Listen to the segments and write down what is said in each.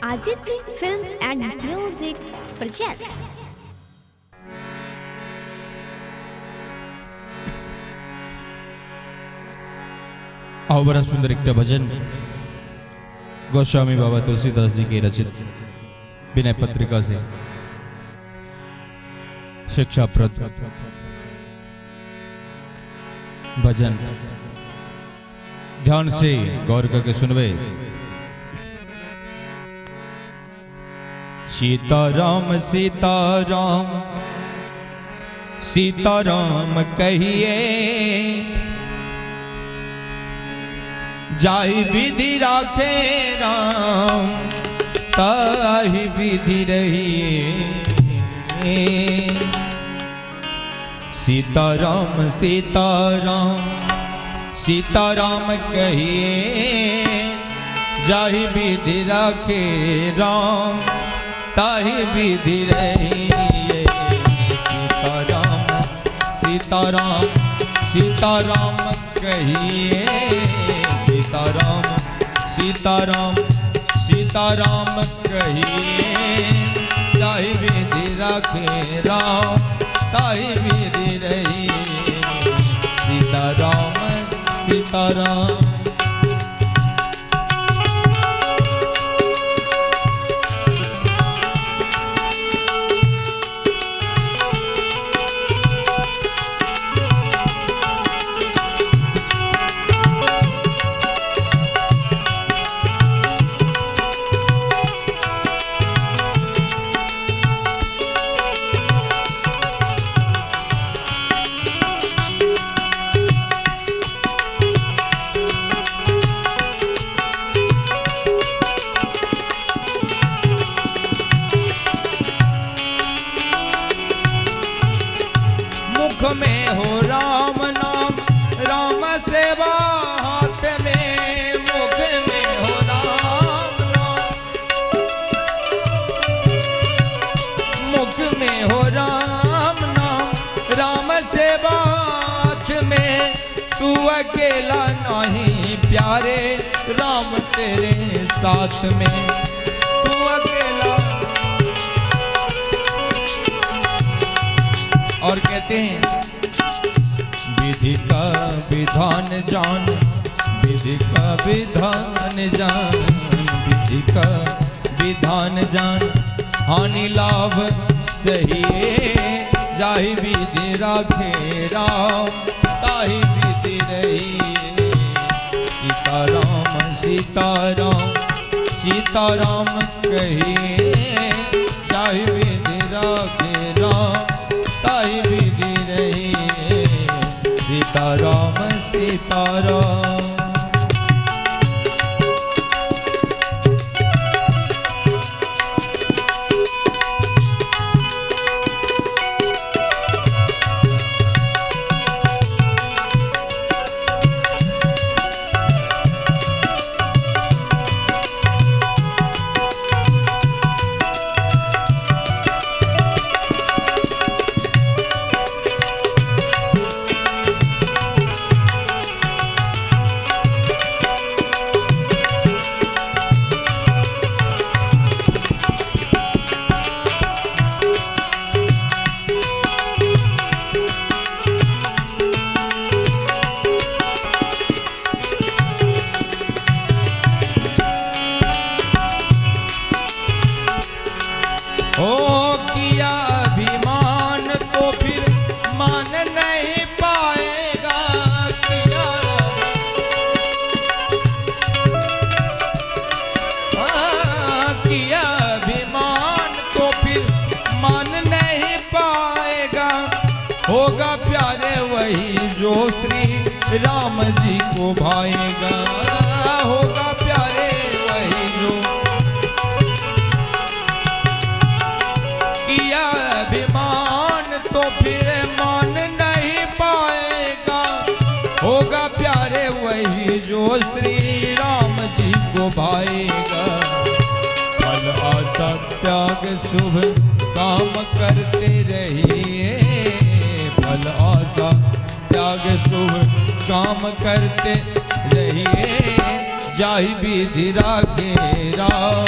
Aditya Films and Music presents. आओ बड़ा सुंदर एक भजन गोस्वामी बाबा तुलसीदास जी के रचित विनय पत्रिका से शिक्षाप्रद भजन ध्यान से गौर करके सुनवे। सीताराम सीताराम सीताराम कहिए, जाहि विधि राखे राम ताहि विधि रहिए। सीताराम सीताराम सीताराम कहिए, जाहि विधि राखे राम ताहि विधि रहिए। सीताराम सीताराम सीताराम कहिए, सीताराम सीताराम सीताराम कहिए, जाहि विधि राखे राम ताहि विधि रहिए। सीताराम सीताराम। मुख में हो राम नाम राम सेवा हाथ में, मुख में हो राम नाम, मुख में हो राम नाम राम सेवा हाथ में। तू अकेला नहीं प्यारे राम तेरे साथ में, तू अकेला। और कहते हैं विधि का विधान जान, विधि का विधान जान, विधि का विधान जान, हानि लाभ सही, जाहि विधि राखे राम ताहि विधि रहिए। सीताराम सीताराम सीताराम कहिए, जाहि विधि राखे राम ताहि विधि रहिए। सीताराम सीताराम। ओ किया अभिमान तो फिर मान नहीं पाएगा, किया किया अभिमान तो फिर मान नहीं पाएगा। होगा प्यारे वही जो श्री राम जी को भाएगा, होगा प्यारे वही जो। किया अभिमान तो फिर मान नहीं पाएगा, होगा प्यारे वही जो श्री राम जी को भाएगा। फल आशा त्याग शुभ काम करते रहिए, फल आशा त्याग शुभ काम करते रहिए, जाहि विधि राखे राम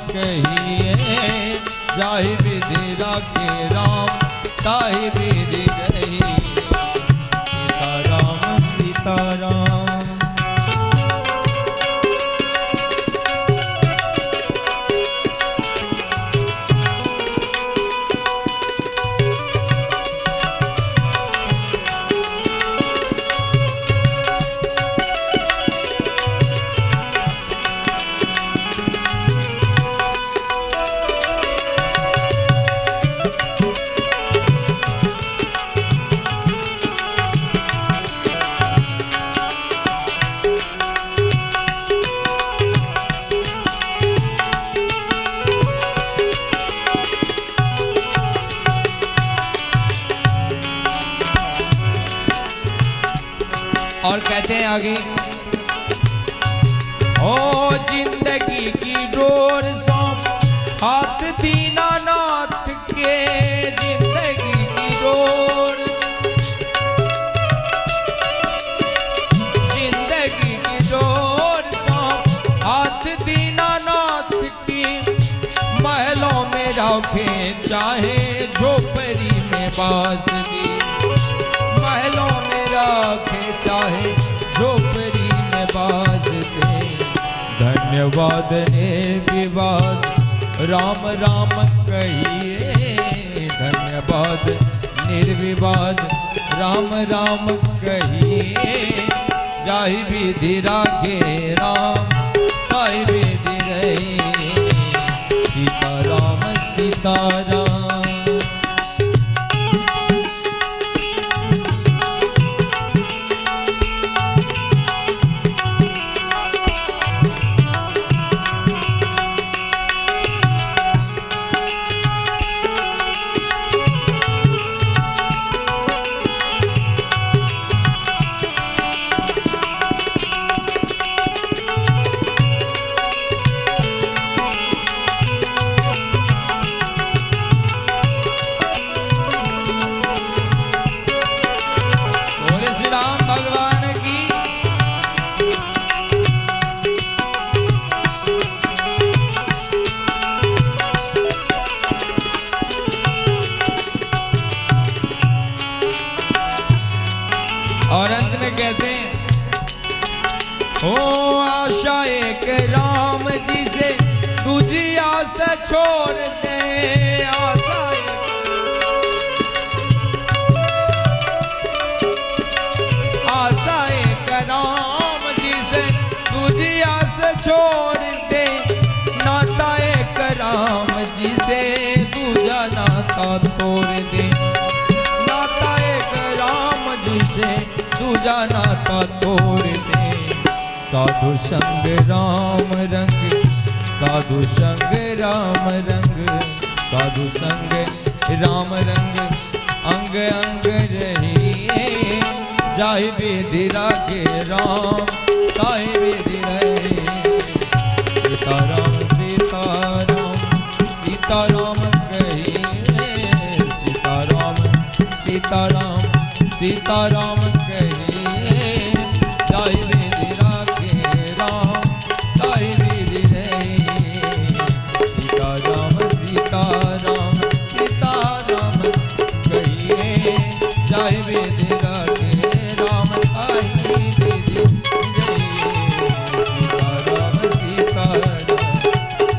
कहिए, जाहि विधि राखे राम ताहि विधि रहिए। सीताराम सीताराम। और कहते हैं आगे, ओ जिंदगी की डोर सौंप हाथ दीनानाथ के, जिंदगी की डोर, जिंदगी की डोर सौंप हाथ दीनानाथ की, महलों में रखे चाहे झोपड़ी में बास दी, महलों में राखे चाहे झोपड़ी में बास दे। धन्यवाद निर्विवाद राम राम कहिए, धन्यवाद निर्विवाद राम राम कहिए, जाहि विधि राखे राम ताहि विधि रहिए। सीताराम सीताराम। और अंत में कहते हैं, ओ आशा एक राम जी से दूजी आस छोड़ दे, आशा एक, आशा एक राम जी से दूजी आस छोड़ दे, नाता एक राम जी से दूजा नाता तोड़ दे, नाता एक राम जी से दूजा नाता तोड़ दे। साधु संग राम रंग, साधु संग राम रंग, साधु संग राम रंग अंग अंग रहिए, जाहि विधि राखे राम ताहि विधि रहिए। सीताराम सीताराम सीताराम कहिए, सीताराम सीताराम सीताराम कहिए, जाहि विधि राखे राम ताहि विधि रहिए। सीताराम सीताराम सीताराम कहिए, जाहि विधि राखे राम ताहि विधि रहिए। सीताराम सीताराम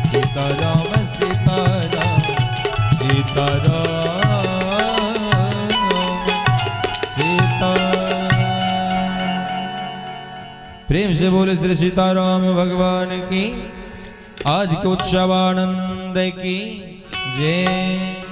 सीताराम सीताराम सीताराम सीता। प्रेम से बोले श्री सीताराम भगवान की। आज के उत्सवानंद की जय।